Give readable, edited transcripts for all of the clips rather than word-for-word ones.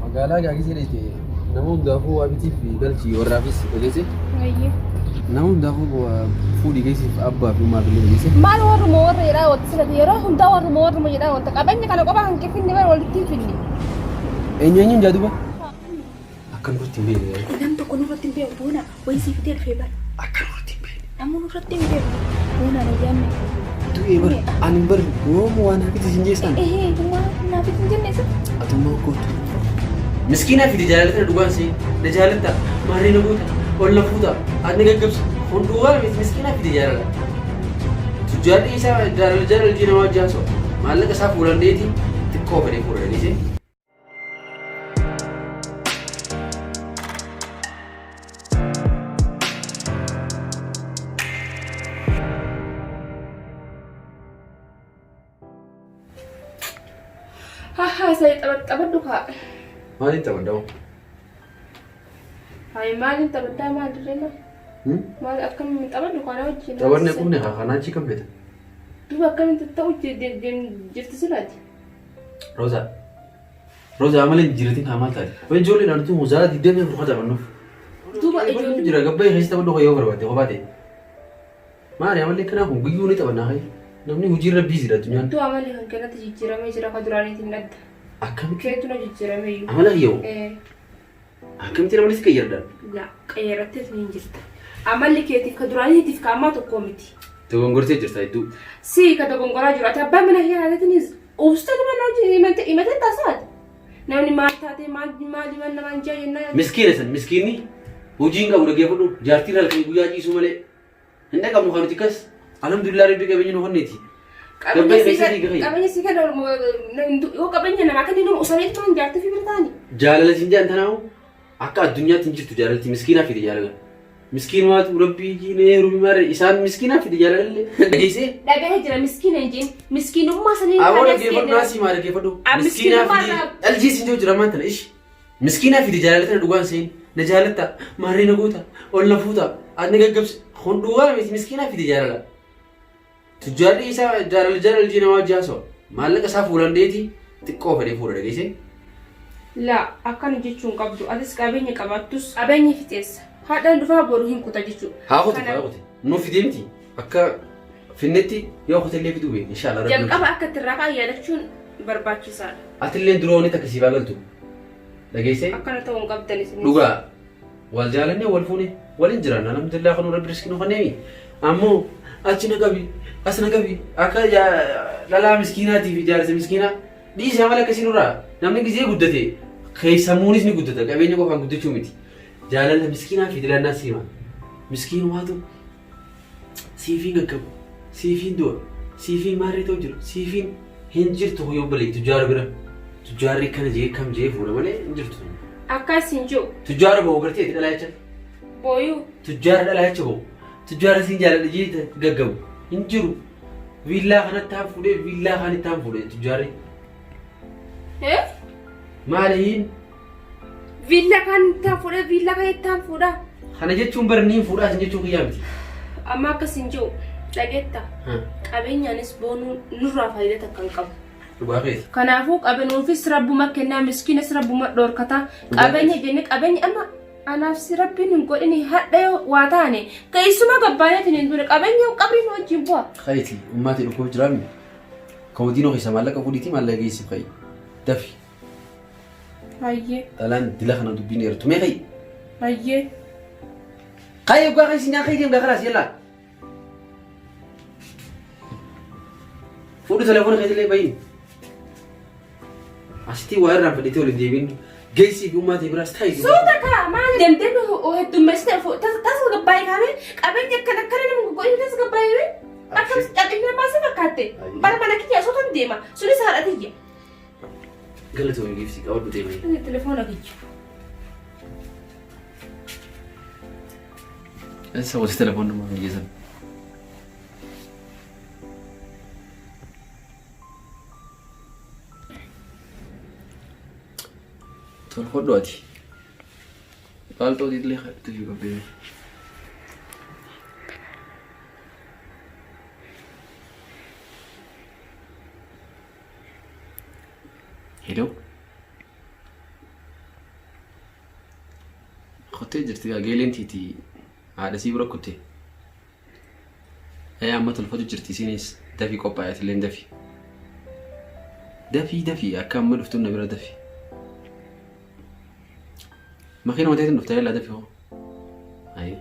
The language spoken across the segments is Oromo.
Magaalaa gaagisee dheete nama hundaafuu waa bitiif galchi warraafis dhageesse. Hayyee. Nama hundaafuu fuudhii geessiif abbaa fi ummaaf illee dhageesse. Maal warruma warra jedhaa wanta silati yeroo hundaa warruma warruma jedhaa wanta qabeenya kana qofa hanqifinni bara walitti hin finne. Eenyu eenyuun jaa duuba? Akka nurratti hin beekne. Nam tokko nurratti hin beeku boona wayii sii fidee dhufee bara. Akka nurratti hin beekne. Namni nurratti hin beeku boona na yaadne. Du'ee bar ani bar yooma waan hafiti sin jeessan. Ehee hummaa naaf hin jenne isa. Atummaa kootu. Miskiinaa fide jaalaltana dhugaan see na jaalatta maarree na goota ol na fuuta ati na gaggabsa kun dhugaa miti miskiinaa fide jaalala. Tujjaarri isaa jaalala jaalala jee namaa jaasoo maallaqa isaa fuulaan dheeti xiqqoo fedhee fuudha dhageessee. Haa sai taphadhu kaa. Maaliin taphadha hoo? Hayi maaliin taphadhaa maal dirree maal? Maal akkamiin taphadhu kana wajjin. Taphanne qubne haa kanaa achi kam feeta? Duuba akkamiin ta'u jirti silaati. Roza. Roza amala hin jijjiiratin kaa maal taate? Way ijoollee dhaan utuu muzaala 24 haa taphannuuf. Duuba ijoollee. Jira gabbayii keessa taphadhu yoo barbaadde kophaa ta'e. Maali amalli akkanaa kun guyyuu ni taphannaa hayi. Namni hojiirra biizidha addunyaan. Iddoo amalli kan kennatti jijjiiramee jira ka duraaniitiin adda. Akkamitti Keetu na jijjiiramee iyyuu. amala kiyya Eh, akkamitti namni si qayyardan? La qayyarattee hin jirta. Amalli keetiif ka duraaniitiif ka ammaa tokko miti. Dogongortee jirta hedduu. Si ka dogongoraa jiru ati abbaa mana kee haadhatiniis ubsitee mana hojii himate himatee taasaati. Namni maal taatee maal maal himan namaan jaa jennaa. Miskiina san miskiinni hojii hin qabu dhaggeeffadhu jaartii irra halkanii guyyaa ciisuu malee hin dhaqabnu kan nuti kas alhamdulillah rabbi qabeenya nu kenneeti. Qabeenya Gabbayee sii keessa fiiga fayyada. qabeenya sii kana yoo qabeenya namaa kennu usaniitu maan jaartii fi bira taani. Jaalala siin jedhan tanaahu akka addunyaatti hin jirtu jaalalti miskiinaa fide jaalala. Miskiinumaatu rabbii jiinee heerumi maare isaan miskiinaa fide jaalalallee. Dhageessee? Dhagahee jira miskiina hin jeen miskiinummaa sanii Aboo kanas dhaggeeffadhu kenne. naasii maa dhaggeeffadhu. Ah, Miskiinaa miskiinummaa fide irraa- dhalchii siin jiru jira maanta na ishi. Miskiinaa fide jaalala tana dhugaan seen na jaalatta maarree na goota ol na fuuta ati na gaggabsi kun dhugaa miti miskiinaa fide jaalala. Tujjaarri isaa jaalala jaalala jee namaa jaasoo maallaqa isaa fuulaan dheeti xiqqoo fedhee fuudha dhageessee. Laa akkana jechuu hin qabdu atis qabeenya qabaattus qabeenyi fixeessa hadhaan dhufaa boru hin kuta jechuudha. Haa kutu haa kutu nuuf fidee miti akka finnetti yoo kutellee fiduu beekne inshallah rabbi. Jalqaba akka itti irraa ka'an yaadachuun barbaachisaadha. Atillee duroo wanni takka siif haa galtu dhageessee. Akkana ta'uu hin qabdan isinis. Dhugaa Wal jaalannee wal fuune waliin jiraanna alhamdulillah kan rabbi riskii nu kenneemi. Ammoo achi na qabi as na qabi akka dhalaa miskiinaatii fi jaarsa miskiinaa dhiisi amala akkasii nurraa namni gizee guddate keessammuunis ni guddata qabeenya qofaan guddachuu miti. Jaalala miskiinaa fi dilannaa siima. Miskiinumaatu siifiin gaggabu siifiin du'a siifiin maarree ta'u jiru siifiin hin jirtu yoo obboleetti tujjaara bira tujjaarri kana jee kam jee fuudha malee hin jirtu. Akkas hin jiru. Tujjaara ba'u gartee itti dhalaa jecha Booyuu. tujjaara dhalaa jecha ba'u tujjaara siin jaaladha jee gaggabu hin jiru. Viillaa kanatti haan fuudhee viillaa kaanitti haan fuudhee tujjaarri Eh? maaliin Villa kan ittaan fuudhee villa kan ittaan fuudhaa. Kana jechuun bar niin fuudhaa sin jechuu kiyyaa miti. Amma akkas hin jiru dhageetta. Qabeenyaanis boonuu nurraa faayidaa takka hin qabu. Dhugaa keeti. Kanaafuu qabenuufis rabbuma kennaa miskiinas rabbuma dhoorkata. Qabeenya jennee qabeenya amma anaaf si rabbiin hin godhini hadha yoo waa taane keessuma gabbaaneetiin hin ture qabeenya qabriin wajjin bu'a. Kayti ummaatii dhukkuuf jiraami. Komodiinoo keessa maallaqa fuudhiitii maallaqa geessiif ka'i. Dafi. Hayyee. Dhalaan dila kana dubbiin dheertu. Mee ka'i. Hayyee. Ka'i oggaa ka'i sinyaan ka'i deem gaa kalaas yallaa. Fuudhu telefoona keetillee bahin. Asitti waa irraan fedhitee waliin deebiin geessii fi ummaa ta'e biraas ta'i. Suuta kaa maal deemtee heddummeessite tasa gabbaa'ee kaamee qabeenya akkana akkana nama godhee tasa gabbaa'ee akkam calqifnee maal si fakkaatte bara mana kiyya suutan deema sunis haadha tiyya. Galatoomi giiftii qabadhu deemee. Telefoona kiyya. Eessa gosi telefoonni maal geessan? Tolfadhu ati. Baalxoo illee kadhatu fi qabbee. Hello. Kuttee jirti gaa geeleen tiiti haadha sii bira kuttee. Ee amma tolfatu jirti isinis dafii qophaa'e atilleen dafi. Dafii dafii akka amma dhuftuun na bira dafi. Makiina mateetiin dhufta yallaa dafi hoo. Ayi.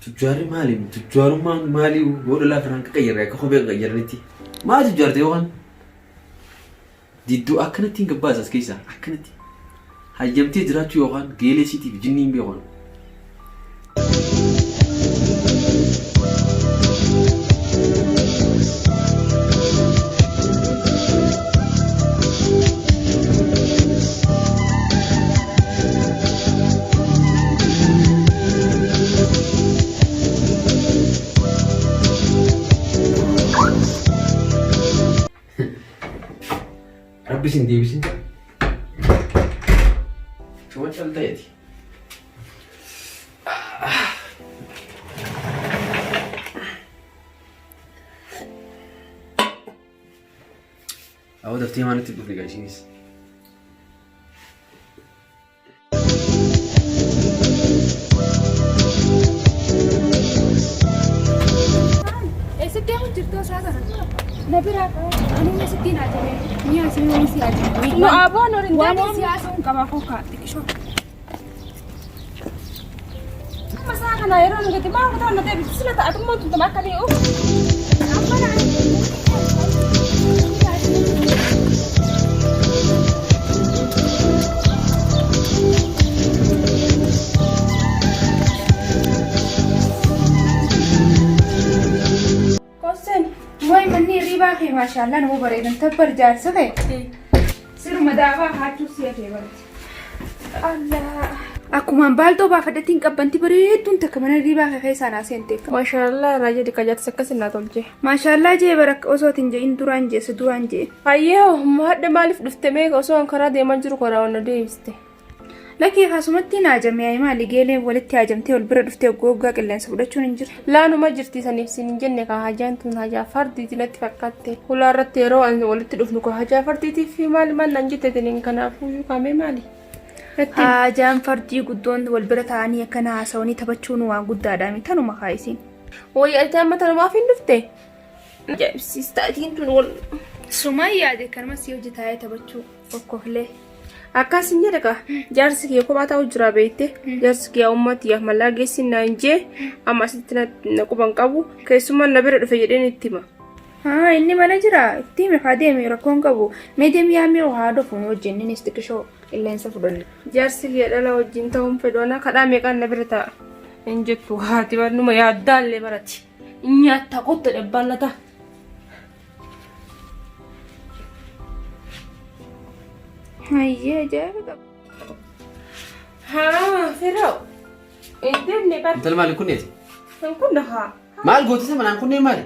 Tujjaarri maali? Tujjaarummaan maali? Yoo dhalaa kanaan qaqayyarre akka kophee qaqayyaranitti. Maal tujjaarte yookaan? Didduu akkanatti hin gabbaasa as keessaa akkanatti. Hayyamtee jiraachuu yookaan geelee siitiif jinnii hin beeku. Rabbi isin deebisin. Cuma cal ta'eeti. Awwa daftee maa natti dhufne gaa isinis. Eessatti deemu jirtu isaa kana? Na biraa anuma sitti hin haajame. Ni haasawee waan si haajame. Nu aboon horiin Waan deemu. si haasa'uun qabaa kookaa xiqqishoo. Amma isaa kana yeroo nu gadi maal kutaa na deebisi sila ta'atummaa tuntuma akka ni uuf. Amma na Kosseen. Way manni hirribaa kee maashaallah nama bareedan tabbar jaarsa kee. Siruma daabaa haachuu si'a kee barate. Allah. Akkumaan baaltoo baafadhetti hin qabbanti bareedduun takka mana hirribaa kee keessaa naa seente. Maashaallah irraa jedhi qajaarsa akkas naa tolche. Maashaallah jee barakka osoo ati hin je'in duraan jee si duraan jee. Hayyee hoo hadha maaliif dhufte mee osoo an karaa deemaa jiru karaa na deebiste. Lakkii kaasumatti hin haajame ayi maali geeleen walitti haajamtee wal bira dhuftee oggaa oggaa qilleensa fudhachuun hin jirtu. Laanuma jirti saniif siin hin jenne kaa hajaan tun hajaa fardiiti natti fakkaatte. Hulaa irratti yeroo an walitti dhufnu kaa hajaa fardiitiif fi maali maal naan jetteetiin kanaafuu kaamee maali? Natti himi. Haajaan fardii guddoon wal bira taa'anii akkana haasawanii taphachuun waan guddaadha mi tanuma kaayisiin. Wayii ati amma tanumaaf hin dhufte? Ajaa'ibsiista atiin tun wal. Sumaan yaade kanuma si hojii taa'ee taphachuu okkoflee. Akkas hin jedhe kaa jaarsi kiyya kophaa taa'u jira beekte jaarsi kiyya uummati yaa mallaa geessin naan jee amma asitti na quban qabu keessummaan na bira dhufe jedheen itti hima. Haa inni mana jira itti hime haa deemi rakkoon qabu mee deemi yaamee haa dhufu nu wajjin innis xiqqishoo qilleensa fudhanna. Jaarsi kiyya dhala wajjin ta'uun fedhu ana kadhaa meeqaan na bira taa'a hin jettu haati barnuma yaaddaallee barati nyaatta qotta dhabbaan lataa. Hayyee ajaa'iba qaba. Haa firoo hin deemne bar Intala maali kunneeti? hin kun haa. Maal gootisa manaan kunneen maali?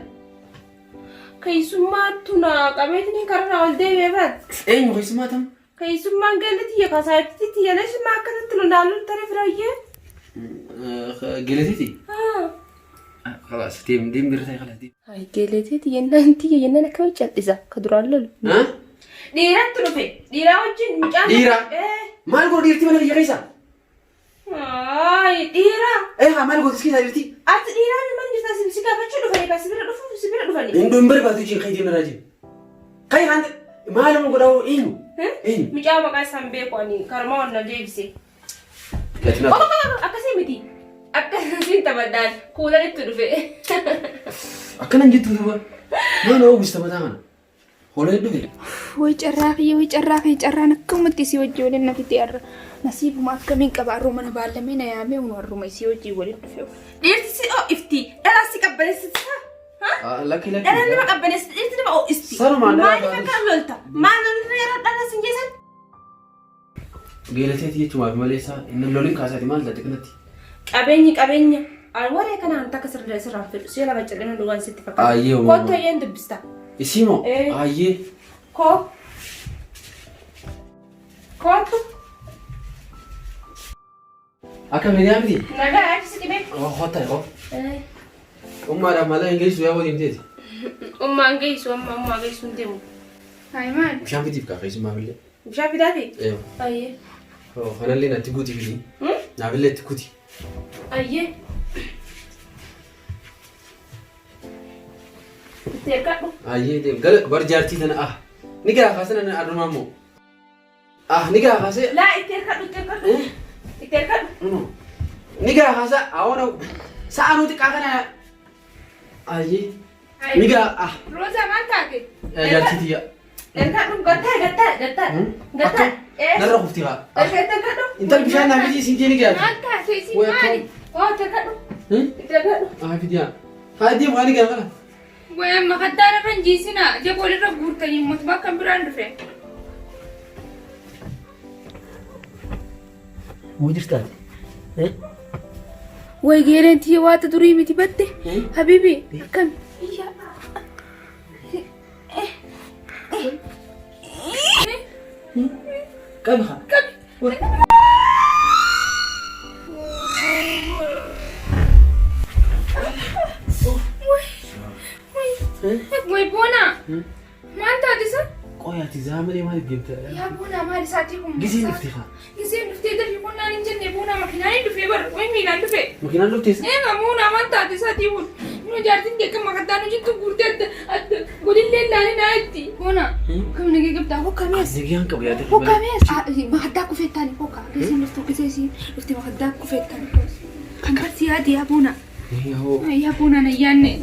Keessummaattu na qabeetiin kararraa ol deebi'e bar. Eenyu keessummaa tam? Keessummaan galli tiyya kasaayibti tiyya leshi maa akkanatti lolaaluun tare firooyyee. Geleteeti? Haa. Kalaas deem deem bira ta'e kalaas deem. Ay geleteeti jennaan tiyya jennaan akkamitti cal'isa ka duraan lolu. Haa? Dhiiratti dhufe dhiiraa wajjin mucaan. Dhiira? Eh. Maal godhu dhiirti mana kiyya keessa? Ay dhiira. Eh haa maal gootis keessa dhiirti? Ati dhiiraa mi mana jirta si gaafachuu dhufanii ka si bira dhufu si bira dhufanii. Hin hin barbaadu isheen kan deemna raajin. Kan kan maal amma godhaa eenyu? Eenyu? Mucaa maqaa isaan beeku ani karmaa ol na deebise. Gatii naa. Akkasii miti. Akkasiin taphadhaan kuulanitti dhufe. Akkana hin jettu duuba. Maal oogista mataa kana? Holee dhufe. Way carraa kiyya way carraa kiyya carraan akkamatti isii wajji waliin na fixee har'a nasiibuma akkamiin qaba har'uma na baallamee na yaamee hunu har'uma isii wajji waliin dhufe. Dhiirti si ho'ifti. Dhalaa si qabbaneessiti. Lakki lakki. Dhala nama qabbaneessiti. Dhiirti nama ho'isti. Sanumaan dhala Maaliif akka lolta? Maal lolta yeroo dhala sin jeessan? Geelateeti jechumaaf malee isaa inni lolin kaasaati maal taate kanatti. Qabeenyi qabeenya. Ani waree kanaan takka sirra sirraan fedhu. Si lafa cal'ina dhugaan sitti fakkaata. Ayyee, uumama. Kottu ayyeen dubbista. Isii moo? Eh. Ayyee. Koo. Kottu. Akka miidiyaa miti? Nagaa achi si dhibee. Hotta yoo. Ummaadhaan malee hin geessu yaa waliin teeti. Ummaan geessu amma ummaa geessu hin deemu. Hayi maal? Bishaan fidiif kaa keessumaa illee. Bishaan fidaafi? Eewa. Ayyee. Kanallee natti guuti fidi. Naafillee itti kuti. Ayyee. Itti eeggadhu. Ayyee deem. Gala bar jaartii tana ah. Ni gaa kaasana adumaa immoo. Ah ni gaa kaasee. Laa itti eeggadhu itti eeggadhu. Itti eeggadhu. Ni gaa kaasa awona sa'a nuti xiqqaa kana. Ayyee. Ni gaa ah. Roozaa maal taate? Jaartii tiyya. Eeggadhu gattaa gattaa gattaa. Gattaa. Narra kufti haa. Itti eeggadhu. Intal bishaan naa fidii siin jee ni gaa. Maal taate isin Way akkam. maali? Oo itti eeggadhu. Itti eeggadhu. Ah fidiyaa. Haa deemu haa ni gaa kana. Way amma kattaan irra hin jiisinaa. Jaboo irra guurtanii mootummaa kan biraan dhufe. Moo jirtaati? Way geereen tiyya waata durii miti batte. Habibi akkam? Qabi haa. Qabi. Way boona. Maal taate isa? Qoy ati zaamalee maaliif deemta? Yaa boona maal isaatii kun? Giseen dhufte haa. Giseen dhuftee dafii kunnaan hin jenne boona makiinaan hin dhufee bara. Way miilaan dhufe. Makiinaan dhuftees? Eema boona maal taate isaatii kun? Nu jaartiin deekan makattaa nu jirtu guurtee adda adda godillee laalii naa itti. Boona. Kam nagee qabdaa hokka mees. Nagayaan qabu yaada. Hokka mees. Makattaa kufeettaani hokka. Giseen dhuftu gisee isiin dhufte makattaa kufeettaani. Kan barsi yaadi yaa boona. Yaa boona na yaanne.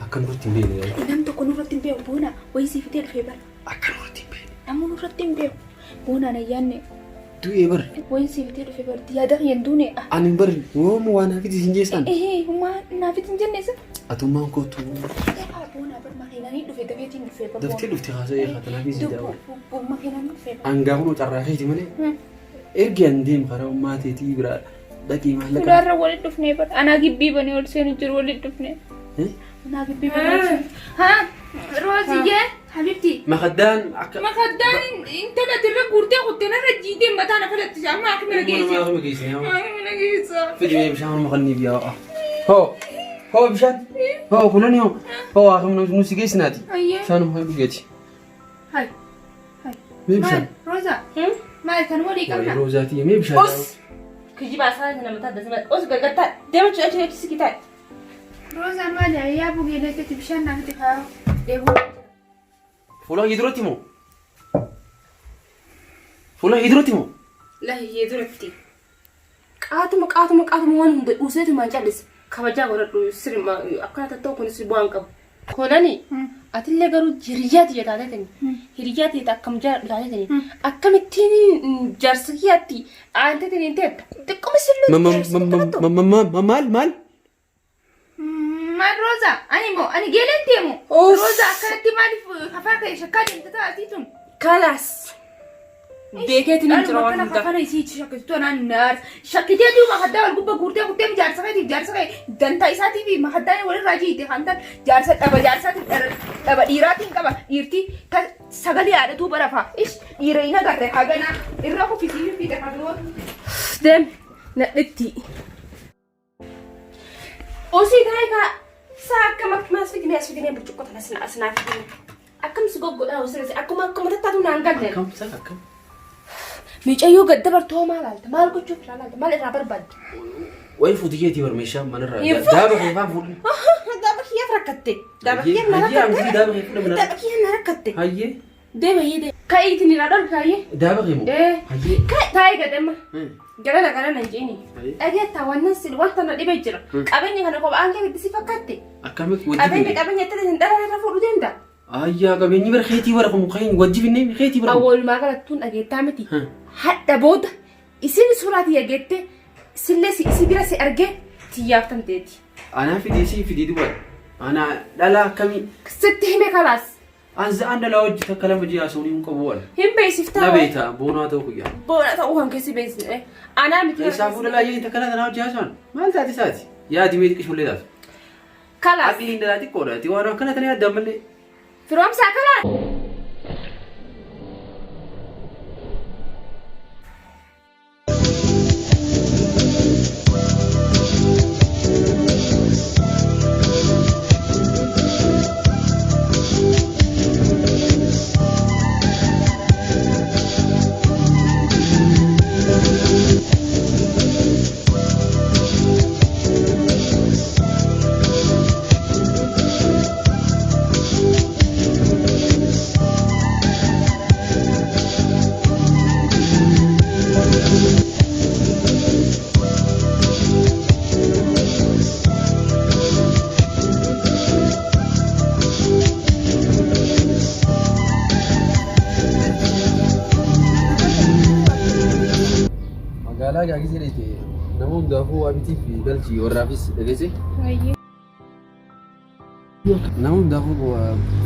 Akka nurratti hin beekne. Nam tokko nurratti hin beeku boona. Wayii sii fitee dhufee bara. Akka nurratti hin beekne. Namni nurratti hin beeku. Boona na yaanne. Du'ee bar. Wayii sii fitee dhufee bara. Yaada kiyya hin duune. Ani bar yooma waan hafiti hin jeessan. Ehee hummaa naafit hin jenne isa. Atummaan kootu. Boona bar makiinaan dhufe dafeetiin dhufe bar. Daftee dhufte haasa'ee hatanaa fi si daawwa. Makiinaan dhufe bar. Angaa kun carraa keeti malee. Ergi an deem karaa ummaa teetii biraa dhaqii maallaqa. Fuulaarra walitti dhufnee bar. Anaa gibbii banee ol seenu jiru walitti dhufnee. Anaa gibbii banee ol seenu. Haa Rooziyyee Habibti. Makaddaan akka. Makaddaan intala dirra guurtee kuttee narra jiitee mataa na falatti amma akka mana geesse. Mana geesse. Akka mana geessa. Fidi mee bishaan morma kan ni biyaa. Hoo hoo bishaan hoo kulani hoo hoo akkam nu si geessinaati. Ayyee. Bishaan morma dhugeeti. Hai. Hai. Mee bishaan. Rooza. Maal kan walii qabna? Roozaatii mee bishaan. Us. Kijiba isaa nama taate sana. Us gattaa. Deema achi achi si kitaa. Rooza maali ayyaa bugee leetetti bishaan naafiti haa deebuu. Fuula kee duratti moo? Fuula kee duratti moo? Lahiyyee duratti. Qaatuma qaatuma qaatuma waan hunda useetumaan callise. Kabajaa godhadhu sirma akkana tatta'u kunis bu'aan qabu. Kolani atillee garuu hiriyaa tiyya taateetini. Hiriyaa tiyya akkam jaaladhu taateetini. Akkamittiin jaarsa kiyyaatti aanteetiin hin teetta. Xiqquma silluu. Maal maal? Maal Rooza ani moo ani geeleen deemu. Uff. Rooza akkanatti maaliif kafaa ka'e shakkaa deemte taa'atii tun. Kalaas. Beekeetiin hin jira waan hunda. Kafana isii shakkitu anaan naar. Shakkitee duuba makaddaa wal gubba guurtee kuttee jaarsa keetiif jaarsa kee dantaa isaatii fi makaddaa walirraa jiite kan ta'an jaarsa dhaba jaarsaatiif dhaba dhiiraatiin qaba dhiirtii sagalee haadhatuu barafa. Ish dhiira hin agarre haganaa irra kuffisii fi fiixa kan biroo. Deem nadhitti. Osii taayikaa saa akkam akkuma as fidime as fidime burcuqqoo tana as as naa fidime. Akkam si goggodhaa osoo akkuma akkuma tattaatu naan galle. Akkam sa akkam. Miicayyoo gad dabartoo maal laalta maal gochuuf irraa laalta maal irraa barbaadde. Wayi fuuti keetii bar meeshaa manarraa. Hin fuudhu. Daaba kee faan fuudhu. Daaba kiyyaaf rakkatte. Daaba kiyyaaf na Hayyee rakkatte. amsi daaba kee fuudhu Daaba kiyyaaf na rakkatte. Hayyee Deema hiyyee deema. Ka'iitiin irraa dhorki hayyee. daaba kee moo? Ee. Hayyee. Taa'ee gadamma. Galana galana hin jeeni. Hayyee. Dhageettaa wannan sin wanta na dhibee jira. Qabeenya kana kophaan kee itti si fakkaatte. Akkamitti wajji Qabeenya finne? qabeenya itti hin dhala irra fuudhuu danda'a. Ayyaa qabeenyi bara keetii bara kun kan wajji finne keetii bara kun. Awwalumaa galattuun dhageettaa miti. Hadha booda isin suuraa tiyya geette sillee si isi bira si argee tiyyaaf tanteeti. Anaa fidii si fidii duba. Anaa dhala akkamii? Sitti hime kalaas. An za'aan dhalaa hojii takka lama ji'a haasawuu hin qabu wal. Hin beeksiftaa. Na beekta boonaa ta'uu guyyaa. Boona ta'uu kan keessi beeksise. Anaa miti. Isaafuu dhalaa jedhanii takka lama hojii haasawaan maal taate isaati? Yaadi mee xiqqishollee taatu. Kalaas. Aqliin dhalaa xiqqoodha. Ati waan akkana tana yaadda ammallee. Firoomsaa kalaas. Magaalaa gaagisa dheete nama hundaafuu waa bitiif galchi warraafis dhageesse. Nama hundaafuu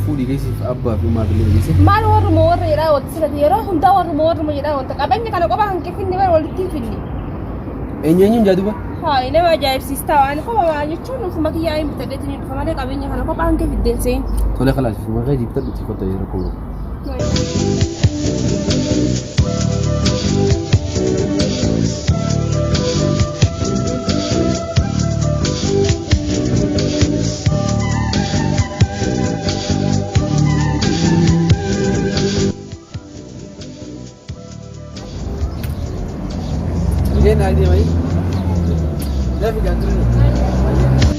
fuudhii geessiif abbaa fi ummaa billee geesse. Maal warruma warra jedhaa wanta silati yeroo hundaa warruma warruma jedhaa wanta qabeenya kana qofa hanqifinni bara walitti hin finni. Eenyu eenyuun jaaduba? Haa nama ajaa'ibsiistaa waan qofa maa jechuun ufuma kiyyaa hin bitadheetiin hin dhufa malee qabeenya kana qofa hanqi fiddeen seen. Tole kalaas ufuma kee jibta dhuti kotta yeroo koo. Illee naa deemanii. Lafi gaantirri.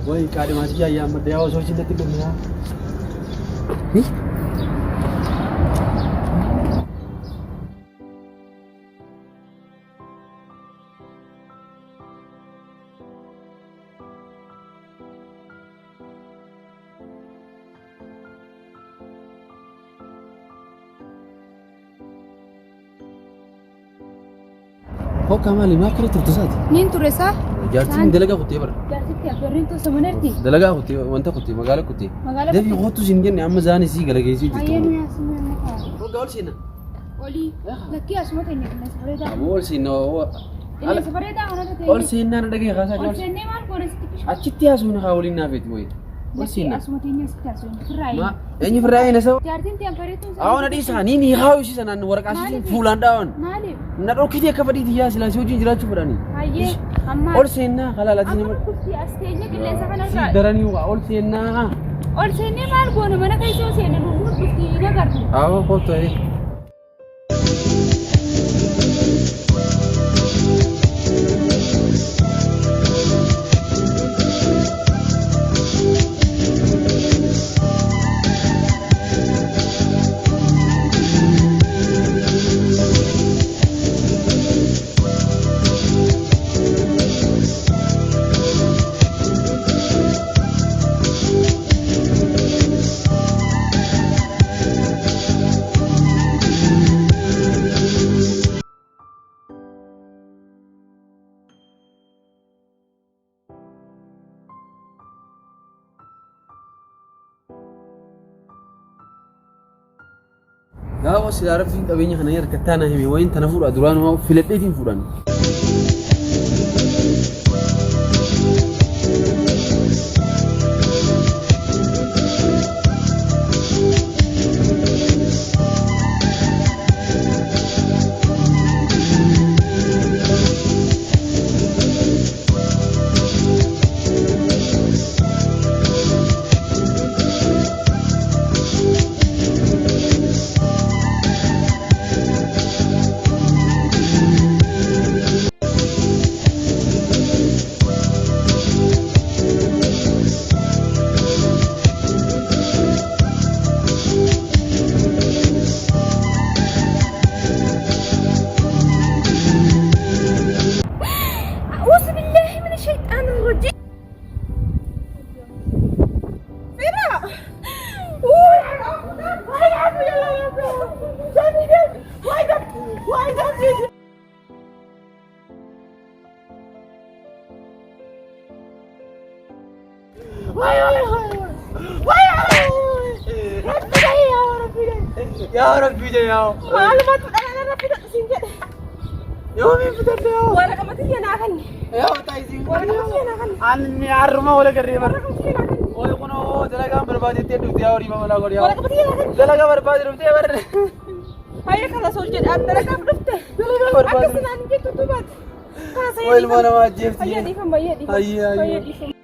Way qaadhimaa si yaayyaa amma yaa osoo isin natti dhumee. Hokka maali maal kana turte isaati? Niin ture isaa. Jaartiin dalagaa kuttee bara. Jaartitti abbarriin tosa manerti. Dalagaa kuttee wanta kuttee magaala kuttee. Magaala Dafii kottu siin jenne amma zaan isii galageessii jirtu. Ayyee nuyi asuma inni kaa. Hoggaa ol seenna. Olii. Lakkii asuma teenya qilleensa bareedaa. Aboo ol seenna. Qilleensa bareedaa kanarra teenya. Ol seennaa na dhagee kaasaa Ol jiru. seennee maal goone sitti pishu. Achitti haasofna haa waliin naafeeti wayi. Ol Lakkii seenna. asuma teenya sitti haasofna. Firraa Ma eenyu firraa eenyu sababa? Jaartiin tiyaan bareeduun Awwa na dhiisaa ni ni haa ishii sanaan waraqaa ishiitiin Maaliif? fuulaan dhaawan. Maaliif? Na dhorkitee akka fadhiiti yaa silaa si wajjin jiraachuu fedhanii. Hayyee ammaa. Ol seennaa halaalatii Amma nama. dhukkubsi as teenya qilleensa Si kanarraa. daranii waa ol seennaa. Ol seennee maal goone mana keessa yoo seenne nu dhufti hin agartu. Awwa kottu ayee. Gaafa silaa rabbiin qabeenya kana harkattaa na hime wayin tana fuudha duraanumaa filadheetiin fuudhan. Yaa Rabbii jee yaa. Maalumatu dhala narra fidadhu siin jedhe. Yoomiin fidadhe yaa. Waraqama tiyya naa kanni. Yaa taayisii. Waraqama tiyya naa kanni. Anni harruma wal agarree bara. Waraqama tiyya naa kanni. Oye kunoo dalagaan barbaadettee dhufte yaa horii mamalaa godhi yaa. Waraqama tiyya naa kanni. Dalagaa barbaade dhuftee barre. Hayya kana sol jedhe an dalagaaf dhufte. Dalagaa barbaade. Akka sinaan jettu dubaati. Way ilmoo namaa ajjeefti. Hayya dhiifama hayya dhiifama. Hayya, hayya. Hayya dhiifama.